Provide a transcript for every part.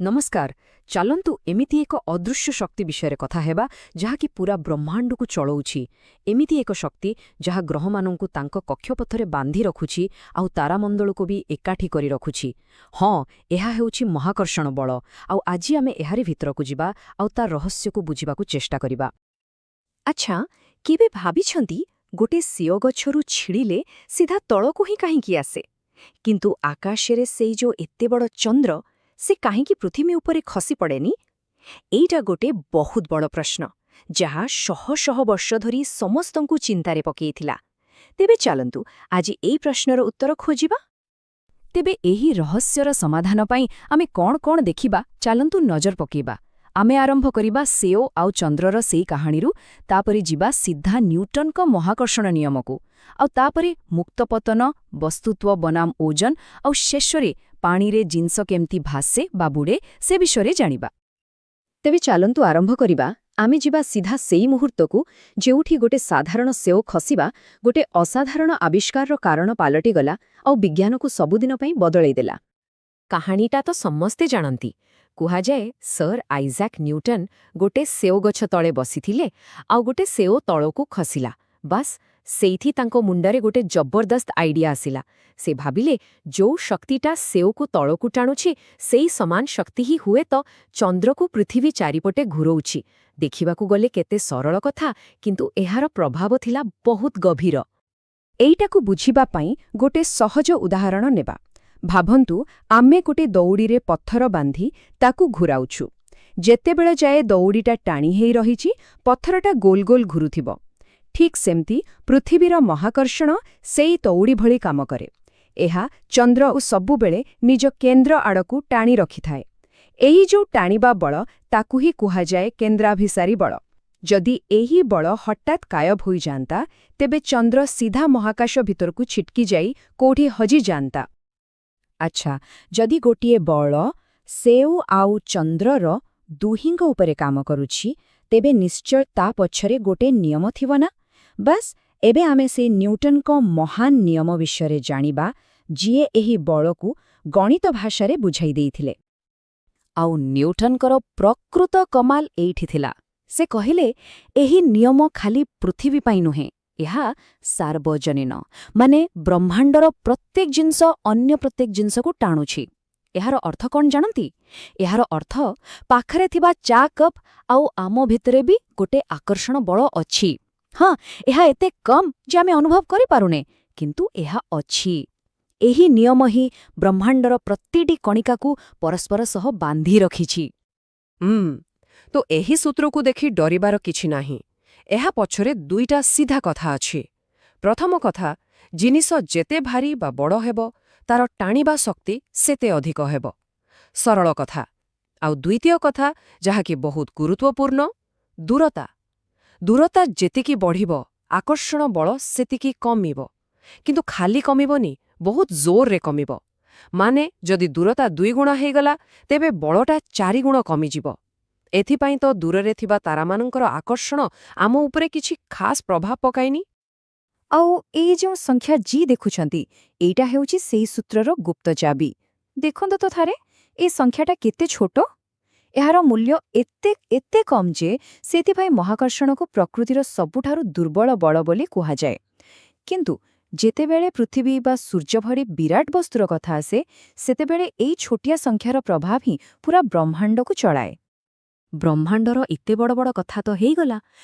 ନମସ୍କାର। ଚାଲନ୍ତୁ, ଏମିତି ଏକ ଅଦୃଶ୍ୟ ଶକ୍ତି ବିଷୟରେ କଥା ହେବା, ଯାହାକି ପୂରା ବ୍ରହ୍ମାଣ୍ଡକୁ ଚଳଉଛି। ଏମିତି ଏକ ଶକ୍ତି ଯାହା ଗ୍ରହମାନଙ୍କୁ ତାଙ୍କ କକ୍ଷପଥରେ ବାନ୍ଧି ରଖୁଛି ଆଉ ତାରାମଣ୍ଡଳକୁ ବି ଏକାଠି କରି ରଖୁଛି। ହଁ, ଏହା ହେଉଛି ମହାକର୍ଷଣ ବଳ। ଆଉ ଆଜି ଆମେ ଏହାରି ଭିତରକୁ ଯିବା ଆଉ ତାର ରହସ୍ୟକୁ ବୁଝିବାକୁ ଚେଷ୍ଟା କରିବା। ଆଚ୍ଛା, କେବେ ଭାବିଛନ୍ତି, ଗୋଟେ ସେଓ ଗଛରୁ ଛିଡ଼ିଲେ ସିଧା ତଳକୁ ହିଁ କାହିଁକି ଆସେ, କିନ୍ତୁ ଆକାଶରେ ସେଇ ଯୋଉ ଏତେ ବଡ଼ ଚନ୍ଦ୍ର, ସେ କାହିଁକି ପୃଥିବୀ ଉପରେ ଖସି ପଡ଼େନି? ଏଇଟା ଗୋଟେ ବହୁତ ବଡ଼ ପ୍ରଶ୍ନ, ଯାହା ଶହ ଶହ ବର୍ଷ ଧରି ସମସ୍ତଙ୍କୁ ଚିନ୍ତାରେ ପକେଇଥିଲା। ତେବେ ଚାଲନ୍ତୁ, ଆଜି ଏଇ ପ୍ରଶ୍ନର ଉତ୍ତର ଖୋଜିବା। ତେବେ ଏହି ରହସ୍ୟର ସମାଧାନ ପାଇଁ ଆମେ କ'ଣ କ'ଣ ଦେଖିବା, ଚାଲନ୍ତୁ ନଜର ପକେଇବା। ଆମେ ଆରମ୍ଭ କରିବା ସେଓ ଆଉ ଚନ୍ଦ୍ରର ସେଇ କାହାଣୀରୁ, ତାପରେ ଯିବା ସିଧା ନ୍ୟୁଟନଙ୍କ ମହାକର୍ଷଣ ନିୟମକୁ, ଆଉ ତାପରେ ମୁକ୍ତପତନ, ବସ୍ତୁତ୍ୱ ବନାମ ଓଜନ, ଆଉ ଶେଷରେ ପାଣିରେ ଜିନିଷ କେମିତି ଭାସେ ବା ବୁଡ଼େ, ସେ ବିଷୟରେ ଜାଣିବା। ତେବେ ଚାଲନ୍ତୁ ଆରମ୍ଭ କରିବା। ଆମେ ଯିବା ସିଧା ସେଇ ମୁହୂର୍ତ୍ତକୁ, ଯେଉଁଠି ଗୋଟେ ସାଧାରଣ ସେଓ ଖସିବା ଗୋଟେ ଅସାଧାରଣ ଆବିଷ୍କାରର କାରଣ ପାଲଟିଗଲା ଆଉ ବିଜ୍ଞାନକୁ ସବୁଦିନ ପାଇଁ ବଦଳେଇ ଦେଲା। କାହାଣୀଟା ତ ସମସ୍ତେ ଜାଣନ୍ତି। କୁହାଯାଏ, ସର୍ ଆଇଜାକ୍ ନ୍ୟୁଟନ୍ ଗୋଟେ ସେଓ ଗଛ ତଳେ ବସିଥିଲେ ଆଉ ଗୋଟେ ସେଓ ତଳକୁ ଖସିଲା। ବାସ୍, ସେଇଠି ତାଙ୍କ ମୁଣ୍ଡରେ ଗୋଟେ ଜବରଦସ୍ତ ଆଇଡିଆ ଆସିଲା। ସେ ଭାବିଲେ, ଯୋଉ ଶକ୍ତିଟା ସେଓକୁ ତଳକୁ ଟାଣୁଛି, ସେଇ ସମାନ ଶକ୍ତି ହିଁ ହୁଏତ ଚନ୍ଦ୍ରକୁ ପୃଥିବୀ ଚାରିପଟେ ଘୁରଉଛି। ଦେଖିବାକୁ ଗଲେ କେତେ ସରଳ କଥା, କିନ୍ତୁ ଏହାର ପ୍ରଭାବ ଥିଲା ବହୁତ ଗଭୀର। ଏଇଟାକୁ ବୁଝିବା ପାଇଁ ଗୋଟେ ସହଜ ଉଦାହରଣ ନେବା। ଭାବନ୍ତୁ, ଆମେ ଗୋଟେ ଦଉଡ଼ିରେ ପଥର ବାନ୍ଧି ତାକୁ ଘୁରାଉଛୁ। ଯେତେବେଳେ ଯାଏ ଦଉଡ଼ିଟା ଟାଣି ହେଇ ରହିଛି, ପଥରଟା ଗୋଲ ଗୋଲ ଘୁରୁଥିବ। ଠିକ୍ ସେମିତି ପୃଥିବୀର ମହାକର୍ଷଣ ସେଇ ଦଉଡ଼ି ଭଳି କାମ କରେ। ଏହା ଚନ୍ଦ୍ରକୁ ସବୁବେଳେ ନିଜ କେନ୍ଦ୍ର ଆଡ଼କୁ ଟାଣି ରଖିଥାଏ। ଏହି ଯୋଉ ଟାଣିବା ବଳ, ତାକୁ ହିଁ କୁହାଯାଏ କେନ୍ଦ୍ରାଭିସାରୀ ବଳ। ଯଦି ଏହି ବଳ ହଠାତ୍ ଗାୟବ ହୋଇଯାଆନ୍ତା, ତେବେ ଚନ୍ଦ୍ର ସିଧା ମହାକାଶ ଭିତରକୁ ଛିଟକି ଯାଇ କୋଉଠି ହଜିଯାଆନ୍ତା। ଆଚ୍ଛା, ଯଦି ଗୋଟିଏ ବଳ ସେଉ ଆଉ ଚନ୍ଦ୍ରର ଦୁହିଁଙ୍କ ଉପରେ କାମ କରୁଛି, ତେବେ ନିଶ୍ଚୟ ତା ପଛରେ ଗୋଟେ ନିୟମ ଥିବ ନା? ବାସ୍, ଏବେ ଆମେ ସେ ନ୍ୟୁଟନଙ୍କ ମହାନ ନିୟମ ବିଷୟରେ ଜାଣିବା, ଯିଏ ଏହି ବଳକୁ ଗଣିତ ଭାଷାରେ ବୁଝାଇ ଦେଇଥିଲେ। ଆଉ ନ୍ୟୁଟନଙ୍କର ପ୍ରକୃତ କମାଲ ଏଇଠି ଥିଲା। ସେ କହିଲେ, ଏହି ନିୟମ ଖାଲି ପୃଥିବୀ ପାଇଁ ନୁହେଁ, ଏହା ସାର୍ବଜନୀନ। ମାନେ ବ୍ରହ୍ମାଣ୍ଡର ପ୍ରତ୍ୟେକ ଜିନିଷ ଅନ୍ୟ ପ୍ରତ୍ୟେକ ଜିନିଷକୁ ଟାଣୁଛି। ଏହାର ଅର୍ଥ କ'ଣ ଜାଣନ୍ତି? ଏହାର ଅର୍ଥ, ପାଖରେ ଥିବା ଚା କପ୍ ଆଉ ଆମ ଭିତରେ ବି ଗୋଟେ ଆକର୍ଷଣ ବଳ ଅଛି। ହଁ, ଏହା ଏତେ କମ୍ ଯେ ଆମେ ଅନୁଭବ କରିପାରୁନେ, କିନ୍ତୁ ଏହା ଅଛି। ଏହି ନିୟମ ହିଁ ବ୍ରହ୍ମାଣ୍ଡର ପ୍ରତିଟି କଣିକାକୁ ପରସ୍ପର ସହ ବାନ୍ଧି ରଖିଛି। ତ ଏହି ସୂତ୍ରକୁ ଦେଖି ଡରିବାର କିଛି ନାହିଁ। ଏହା ପଛରେ ଦୁଇଟା ସିଧା କଥା ଅଛି। ପ୍ରଥମ କଥା, ଜିନିଷ ଯେତେ ଭାରୀ ବା ବଡ଼ ହେବ, ତାର ଟାଣିବା ଶକ୍ତି ସେତେ ଅଧିକ ହେବ। ସରଳ କଥା। ଆଉ ଦ୍ୱିତୀୟ କଥା, ଯାହାକି ବହୁତ ଗୁରୁତ୍ୱପୂର୍ଣ୍ଣ, ଦୂରତା। ଦୂରତା ଯେତିକି ବଢ଼ିବ, ଆକର୍ଷଣ ବଳ ସେତିକି କମିବ। କିନ୍ତୁ ଖାଲି କମିବନି, ବହୁତ ଜୋରରେ କମିବ। ମାନେ ଯଦି ଦୂରତା ଦୁଇଗୁଣ ହେଇଗଲା, ତେବେ ବଳଟା ଚାରିଗୁଣ କମିଯିବ। ଏଥିପାଇଁ ତ ଦୂରରେ ଥିବା ତାରାମାନଙ୍କର ଆକର୍ଷଣ ଆମ ଉପରେ କିଛି ଖାସ୍ ପ୍ରଭାବ ପକାଏନି। ଆଉ ଏଇ ଯେଉଁ ସଂଖ୍ୟା ଜି ଦେଖୁଛନ୍ତି, ଏଇଟା ହେଉଛି ସେଇ ସୂତ୍ରର ଗୁପ୍ତ ଚାବି। ଦେଖନ୍ତୁ ତ ଥରେ, ଏ ସଂଖ୍ୟାଟା କେତେ ଛୋଟ! ଏହାର ମୂଲ୍ୟ ଏତେ ଏତେ କମ୍ ଯେ ସେଥିପାଇଁ ମହାକର୍ଷଣକୁ ପ୍ରକୃତିର ସବୁଠାରୁ ଦୁର୍ବଳ ବଳ ବୋଲି କୁହାଯାଏ। କିନ୍ତୁ ଯେତେବେଳେ ପୃଥିବୀ ବା ସୂର୍ଯ୍ୟ ଭଳି ବିରାଟ ବସ୍ତୁର କଥା ଆସେ, ସେତେବେଳେ ଏଇ ଛୋଟିଆ ସଂଖ୍ୟାର ପ୍ରଭାବ ହିଁ ପୂରା ବ୍ରହ୍ମାଣ୍ଡକୁ ଚଳାଏ। ବ୍ରହ୍ମାଣ୍ଡର ଏତେ ବଡ଼ ବଡ଼ କଥା ତ ହେଇଗଲା,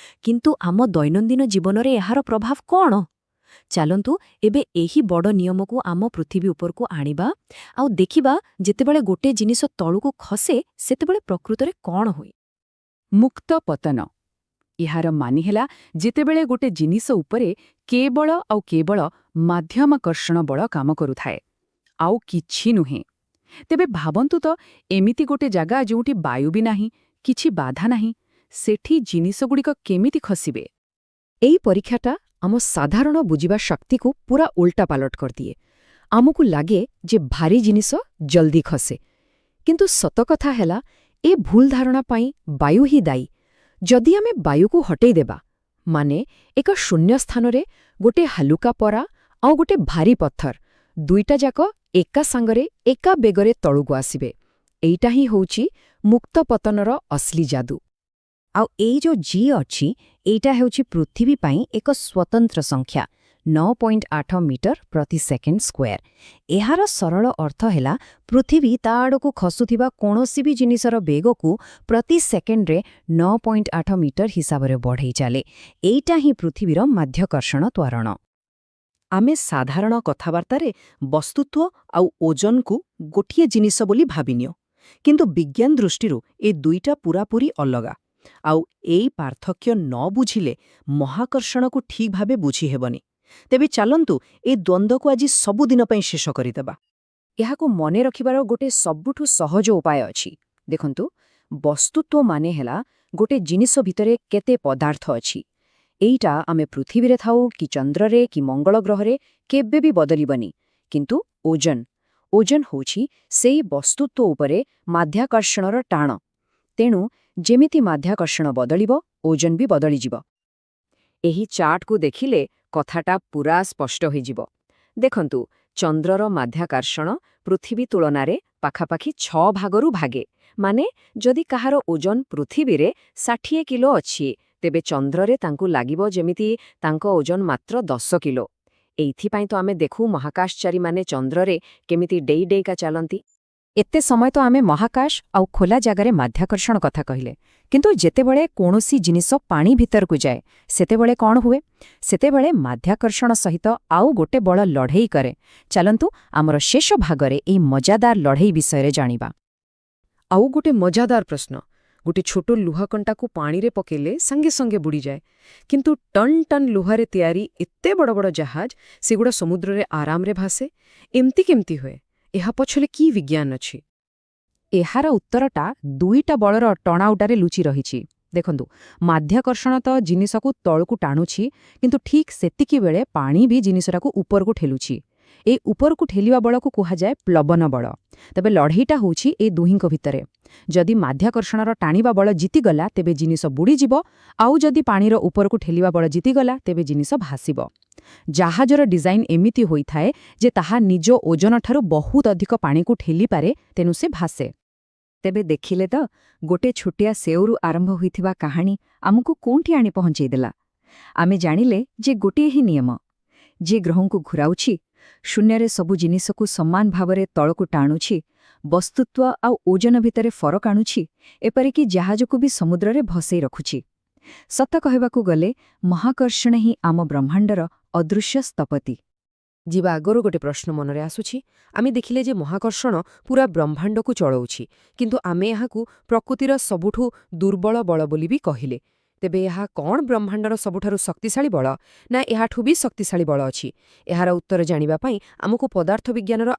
କିନ୍ତୁ ଆମ ଦୈନନ୍ଦିନ ଜୀବନରେ ଏହାର ପ୍ରଭାବ କ'ଣ? ଚାଲନ୍ତୁ, ଏବେ ଏହି ବଡ଼ ନିୟମକୁ ଆମ ପୃଥିବୀ ଉପରକୁ ଆଣିବା ଆଉ ଦେଖିବା, ଯେତେବେଳେ ଗୋଟେ ଜିନିଷ ତଳକୁ ଖସେ, ସେତେବେଳେ ପ୍ରକୃତରେ କ'ଣ ହୁଏ। ମୁକ୍ତ ପତନ। ଏହାର ମାନେ ହେଲା, ଯେତେବେଳେ ଗୋଟେ ଜିନିଷ ଉପରେ କେବଳ ଆଉ କେବଳ ମାଧ୍ୟାକର୍ଷଣ ବଳ କାମ କରୁଥାଏ, ଆଉ କିଛି ନୁହେଁ। ତେବେ ଭାବନ୍ତୁ ତ, ଏମିତି ଗୋଟେ ଜାଗା ଯେଉଁଠି ବାୟୁ ବି ନାହିଁ, କିଛି ବାଧା ନାହିଁ, ସେଠି ଜିନିଷଗୁଡ଼ିକ କେମିତି ଖସିବେ? ଏଇ ପରୀକ୍ଷାଟା ଆମ ସାଧାରଣ ବୁଝିବା ଶକ୍ତିକୁ ପୂରା ଉଲ୍ଟାପାଲଟ କରିଦିଏ। ଆମକୁ ଲାଗେ ଯେ ଭାରୀ ଜିନିଷ ଜଲ୍ଦି ଖସେ, କିନ୍ତୁ ସତ କଥା ହେଲା, ଏ ଭୁଲ ଧାରଣା ପାଇଁ ବାୟୁ ହିଁ ଦାୟୀ। ଯଦି ଆମେ ବାୟୁକୁ ହଟେଇ ଦେବା, ମାନେ ଏକ ଶୂନ୍ୟ ସ୍ଥାନରେ ଗୋଟେ ହାଲୁକା ପରା ଆଉ ଗୋଟେ ଭାରୀ ପଥର, ଦୁଇଟା ଯାକ ଏକା ସାଙ୍ଗରେ ଏକା ବେଗରେ ତଳକୁ ଆସିବେ। ଏଇଟା ହିଁ ହେଉଛି ମୁକ୍ତ ପତନର ଅସଲି ଯାଦୁ। ଆଉ ଏଇ ଯୋଉ ଜି ଅଛି, ଏଇଟା ହେଉଛି ପୃଥିବୀ ପାଇଁ ଏକ ସ୍ୱତନ୍ତ୍ର ସଂଖ୍ୟା, 9.8 ମିଟର ପ୍ରତି ସେକେଣ୍ଡ ସ୍କୋୟାର। ଏହାର ସରଳ ଅର୍ଥ ହେଲା, ପୃଥିବୀ ତା ଆଡ଼କୁ ଖସୁଥିବା କୌଣସି ବି ଜିନିଷର ବେଗକୁ ପ୍ରତି ସେକେଣ୍ଡରେ 9.8 ମିଟର ହିସାବରେ ବଢ଼େଇ ଚାଲେ। ଏଇଟା ହିଁ ପୃଥିବୀର ମାଧ୍ୟାକର୍ଷଣ ତ୍ୱରଣ। ଆମେ ସାଧାରଣ କଥାବାର୍ତ୍ତାରେ ବସ୍ତୁତ୍ୱ ଆଉ ଓଜନକୁ ଗୋଟିଏ ଜିନିଷ ବୋଲି ଭାବିନିଅ, କିନ୍ତୁ ବିଜ୍ଞାନ ଦୃଷ୍ଟିରୁ ଏ ଦୁଇଟା ପୂରାପୂରି ଅଲଗା। ଆଉ ଏଇ ପାର୍ଥକ୍ୟ ନ ବୁଝିଲେ ମହାକର୍ଷଣକୁ ଠିକ୍ ଭାବେ ବୁଝିହେବନି। ତେବେ ଚାଲନ୍ତୁ, ଏ ଦ୍ୱନ୍ଦ୍ୱକୁ ଆଜି ସବୁଦିନ ପାଇଁ ଶେଷ କରିଦେବା। ଏହାକୁ ମନେ ରଖିବାର ଗୋଟେ ସବୁଠୁ ସହଜ ଉପାୟ ଅଛି। ଦେଖନ୍ତୁ, ବସ୍ତୁତ୍ୱ ମାନେ ହେଲା ଗୋଟେ ଜିନିଷ ଭିତରେ କେତେ ପଦାର୍ଥ ଅଛି। ଏଇଟା ଆମେ ପୃଥିବୀରେ ଥାଉ କି ଚନ୍ଦ୍ରରେ କି ମଙ୍ଗଳ ଗ୍ରହରେ, କେବେ ବି ବଦଳିବନି। କିନ୍ତୁ ଓଜନ ହେଉଛି ସେଇ ବସ୍ତୁତ୍ୱ ଉପରେ ମାଧ୍ୟାକର୍ଷଣର ଟାଣ। ତେଣୁ ଯେମିତି ମାଧ୍ୟାକର୍ଷଣ ବଦଳିବ, ଓଜନ ବି ବଦଳିଯିବ। ଏହି ଚାର୍ଟକୁ ଦେଖିଲେ କଥାଟା ପୂରା ସ୍ପଷ୍ଟ ହୋଇଯିବ। ଦେଖନ୍ତୁ, ଚନ୍ଦ୍ରର ମାଧ୍ୟାକର୍ଷଣ ପୃଥିବୀ ତୁଳନାରେ ପାଖାପାଖି 6 ଭାଗରୁ ଭାଗେ। ମାନେ ଯଦି କାହାର ଓଜନ ପୃଥିବୀରେ 60 କିଲୋ ଅଛି, ତେବେ ଚନ୍ଦ୍ରରେ ତାଙ୍କୁ ଲାଗିବ ଯେମିତି ତାଙ୍କ ଓଜନ ମାତ୍ର 10 କିଲୋ। ଏଇଥିପାଇଁ ତ ଆମେ ଦେଖୁ ମହାକାଶଚାରୀମାନେ ଚନ୍ଦ୍ରରେ କେମିତି ଡେଇଁ ଡେଇଁକା ଚାଲନ୍ତି। ଏତେ ସମୟ ତ ଆମେ ମହାକାଶ ଆଉ ଖୋଲା ଜାଗାରେ ମାଧ୍ୟାକର୍ଷଣ କଥା କହିଲେ, କିନ୍ତୁ ଯେତେବେଳେ କୌଣସି ଜିନିଷ ପାଣି ଭିତରକୁ ଯାଏ, ସେତେବେଳେ କ'ଣ ହୁଏ? ସେତେବେଳେ ମାଧ୍ୟାକର୍ଷଣ ସହିତ ଆଉ ଗୋଟେ ବଳ ଲଢ଼େଇ କରେ। ଚାଲନ୍ତୁ, ଆମର ଶେଷ ଭାଗରେ ଏଇ ମଜାଦାର ଲଢ଼େଇ ବିଷୟରେ ଜାଣିବା। ଆଉ ଗୋଟେ ମଜାଦାର ପ୍ରଶ୍ନ। ଗୋଟେ ଛୋଟ ଲୁହାକଣ୍ଟାକୁ ପାଣିରେ ପକେଇଲେ ସାଙ୍ଗେ ସଙ୍ଗେ ବୁଡ଼ିଯାଏ, କିନ୍ତୁ ଟନ୍ ଟନ୍ ଲୁହାରେ ତିଆରି ଏତେ ବଡ଼ ବଡ଼ ଜାହାଜ, ସେଗୁଡ଼ା ସମୁଦ୍ରରେ ଆରାମରେ ଭାସେ। ଏମିତି କେମିତି ହୁଏ? ଏହା ପଛରେ କି ବିଜ୍ଞାନ ଅଛି? ଏହାର ଉତ୍ତରଟା ଦୁଇଟା ବଳର ଟଣାଉଟାରେ ଲୁଚି ରହିଛି। ଦେଖନ୍ତୁ, ମାଧ୍ୟାକର୍ଷଣ ତ ଜିନିଷକୁ ତଳକୁ ଟାଣୁଛି, କିନ୍ତୁ ଠିକ୍ ସେତିକି ବେଳେ ପାଣି ବି ଜିନିଷଟାକୁ ଉପରକୁ ଠେଲୁଛି। ଏଇ ଉପରକୁ ଠେଲିବା ବଳକୁ କୁହାଯାଏ ପ୍ଲବନ ବଳ। ତେବେ ଲଢ଼େଇଟା ହେଉଛି ଏ ଦୁହିଁଙ୍କ ଭିତରେ। ଯଦି ମାଧ୍ୟାକର୍ଷଣର ଟାଣିବା ବଳ ଜିତିଗଲା, ତେବେ ଜିନିଷ ବୁଡ଼ିଯିବ, ଆଉ ଯଦି ପାଣିର ଉପରକୁ ଠେଲିବା ବଳ ଜିତିଗଲା, ତେବେ ଜିନିଷ ଭାସିବ। ଜାହାଜର ଡିଜାଇନ୍ ଏମିତି ହୋଇଥାଏ ଯେ ତାହା ନିଜ ଓଜନଠାରୁ ବହୁତ ଅଧିକ ପାଣିକୁ ଠେଲିପାରେ, ତେଣୁ ସେ ଭାସେ। ତେବେ ଦେଖିଲେ ତ, ଗୋଟେ ଛୋଟିଆ ସେଉରୁ ଆରମ୍ଭ ହୋଇଥିବା କାହାଣୀ ଆମକୁ କୋଉଠି ଆଣି ପହଞ୍ଚେଇଦେଲା। ଆମେ ଜାଣିଲେ ଯେ ଗୋଟିଏ ହିଁ ନିୟମ, ଯିଏ ଗ୍ରହଙ୍କୁ ଘୁରାଉଛି, ଶୂନ୍ୟରେ ସବୁ ଜିନିଷକୁ ସମାନ ଭାବରେ ତଳକୁ ଟାଣୁଛି, ବସ୍ତୁତ୍ୱ ଆଉ ଓଜନ ଭିତରେ ଫରକ ଆଣୁଛି, ଏପରିକି ଜାହାଜକୁ ବି ସମୁଦ୍ରରେ ଭସେଇ ରଖୁଛି। ସତ କହିବାକୁ ଗଲେ ମହାକର୍ଷଣ ହିଁ ଆମ ବ୍ରହ୍ମାଣ୍ଡର ଅଦୃଶ୍ୟ ସ୍ଥପତି। ଯିବା ଆଗରୁ ଗୋଟେ ପ୍ରଶ୍ନ ମନରେ ଆସୁଛି। ଆମେ ଦେଖିଲେ ଯେ ମହାକର୍ଷଣ ପୂରା ବ୍ରହ୍ମାଣ୍ଡକୁ ଚଳଉଛି, କିନ୍ତୁ ଆମେ ଏହାକୁ ପ୍ରକୃତିର ସବୁଠୁ ଦୁର୍ବଳ ବଳ ବୋଲି ବି କହିଲେ। ତେବେ ଏହା କ'ଣ ବ୍ରହ୍ମାଣ୍ଡର ସବୁଠାରୁ ଶକ୍ତିଶାଳୀ ବଳ, ନା ଏହାଠୁ ବି ଶକ୍ତିଶାଳୀ ବଳ ଅଛି? ଏହାର ଉତ୍ତର ଜାଣିବା ପାଇଁ ଆମକୁ ପଦାର୍ଥ ବିଜ୍ଞାନର